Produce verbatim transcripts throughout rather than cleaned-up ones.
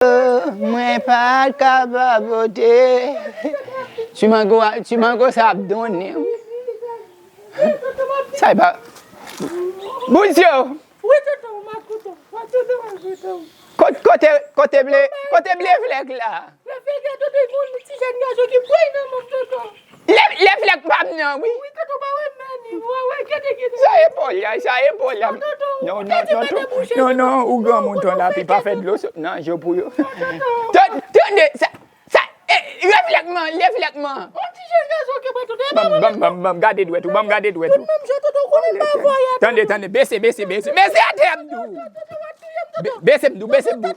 Mwen pa t ka pa pote. Ti mango, ti mango sa ap donnen. Sa e pa. Bouzyo! Wi, tonton, m ap koutan. Wi, tonton, m ap koutan. Kot-, kote, kote ble, kote ble flèk la? Ble flèk la, tonton, yon ti jèn gason ki pran nan men m, tonton. Lè, lè flèk pa m nan, wi. Wi, tonton, pa wè m nan ni, wè, wè, gade, gade. Sa epòl la, sa epòl la. Non, non, non, non, non, ou granmoun, ton lapi pa fè dlo sot nan je w pou yo. Tan-, tande, sa, sa, eh, reflèkman, reflèkman. Yon ti jèn gason ki pran tonton, e pa Ban m, ban m, ban m, ban m gade dwèt ou, ban m gade dwèt ou. Tout menm jan, tonton, ou konnen m pa vòyè. Tande, tande, bese, bese, bese, bese atè, m di w. Tonton, w ap touye m, tonton. Be-, bese, m di w, bese, m di w.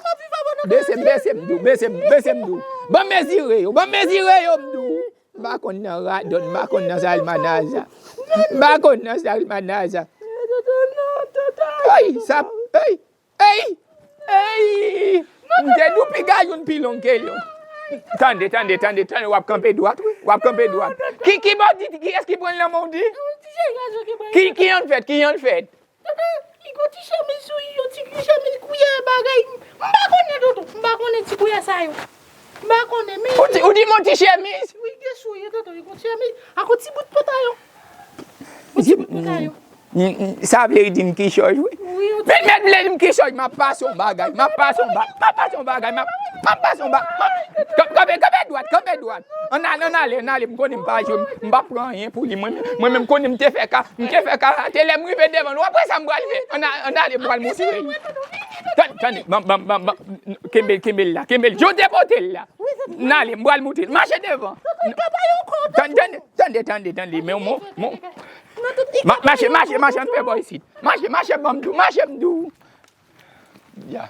Bese, m, bese, m di w, bese, m, bese, m di w. Ban m mezire yo, ban m mezire yo, m di w. M pa konn nan radòt, m pa konn nan salmanaza. M pa konn nan salmanaza. Ey, sa, ey, ey, ey! M te di w piga youn pi long ke lòt. Tande, tande, tande, tande, w ap kanpe dwat, wi. W ap kanpe dwat. Ki, ki bò di, kiyès ki pran l nan men w di? Ki, ki yon fèt, ki yon fèt? Tonton, li gon ti chemiz sou li, yon ti chemiz koulè bagay. M pa konnen, tonton. M pa konnen ti koulè sa yo. M pa konnen, men Ou di, ou di m yon ti chemiz? Wi, gen sou li, tonton, li gon ti chemiz. Ak yon ti bout pantalon. Yon ti bout pantalon. Mm, mm, sa vle di m kichòj, wi. Wi, yon ti Men, men vle di m kichòj, m ap pase yon bagay, m ap pase yon ba-, m ap pase yon bagay, m ap, m ap pase yon ba-, m ap, kanpe, kanpe dwat, kanpe dwat. Ann ale, ann ale, ann ale, m konnen m pa jwe, m p ap pran anyen pou li. Mwen, mwen menm konnen m te fè ka, m te fè karate, lè m rive devan l, w ap wè sa m pral fè. Ann a-, ann ale, m pral montre l. Tande, tande, ban, ban, ban, ban, kenbe l, kenbe l la, kenbe l, jan w te pote l la. Ann ale, m pral montre l. Mache devan. Tande, tande, tande, tande, tande, men w, mon, mon, ma-, mache, mache, mache, ann fè bò isit. Mache, mache, ban m di w, mache, m di w. Ya.